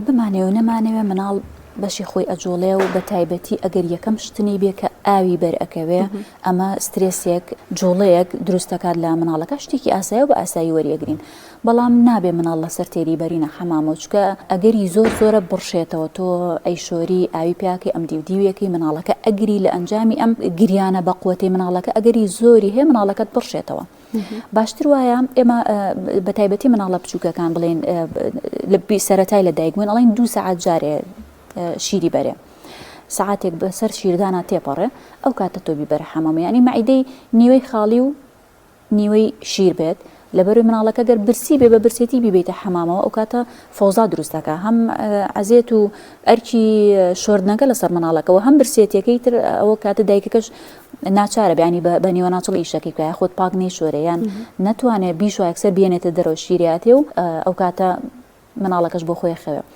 بمانەوێ و نەمانەوێ مناڵ بەشی خۆی ئەجوڵێ و بە تایبەتی ئەگەر یەکەم شتنی بێ کە ئاوی بەر ئەکەوێ ئەمە سترێسێک جوڵەیەک دروست دەکات لە مناڵەکە شتێکی ئاسایە و بە ئاسایی وەریەگرین بەڵام نابێ مناڵ لەسەر تێری بەرینە حەمامەوە چونکە ئەگەری زۆر زۆرە بڕشێتەوە تۆ ئەیشۆری ئاوی پیاکەی ئەم دیو دیوێکەی مناڵەکە ئەگری لە ئەنجامی ئەم گریانە بە قوەتەی مناڵەکە ئەگەری زۆری هەیە مناڵەکەت بڕشێتەوە. باشتر وایە ئێمە بە تایبەتی مناڵە بچووکەکان بڵێن لە سەرەتای لە دایک بوون ئەڵێن دوو سەعات جارێ شیری بەرێ سەعاتێک بەسەر شیردانە تێپەڕێ ئەو کاتە تۆ بیبەرە حەمامە یعنی مەعیدەی نیوەی خاڵی و نیوەی شیر بێت لەبەروی مناڵەکە گەر برسی بێ بە برسێتی بیبیتە حەمامەوە ئەو کاتە فەوزا دروست دەکا هەم عەزێت و ئەرکی شۆردنەکە لەسەر مناڵەکەەوە هەم برسێتیەکەی تر ئەوە کاتە دایکەکەش ناچارە بیانی بە نیوەناچڵ ئیشەکەی بکە یاخود پاک نەیشۆرێ یان نەتوانێ بیشۆ یەکسەر بێنێتە دەرەوە شیریاتێ و ئەو کاتە مناڵەکەش بۆ خۆی خەوێ.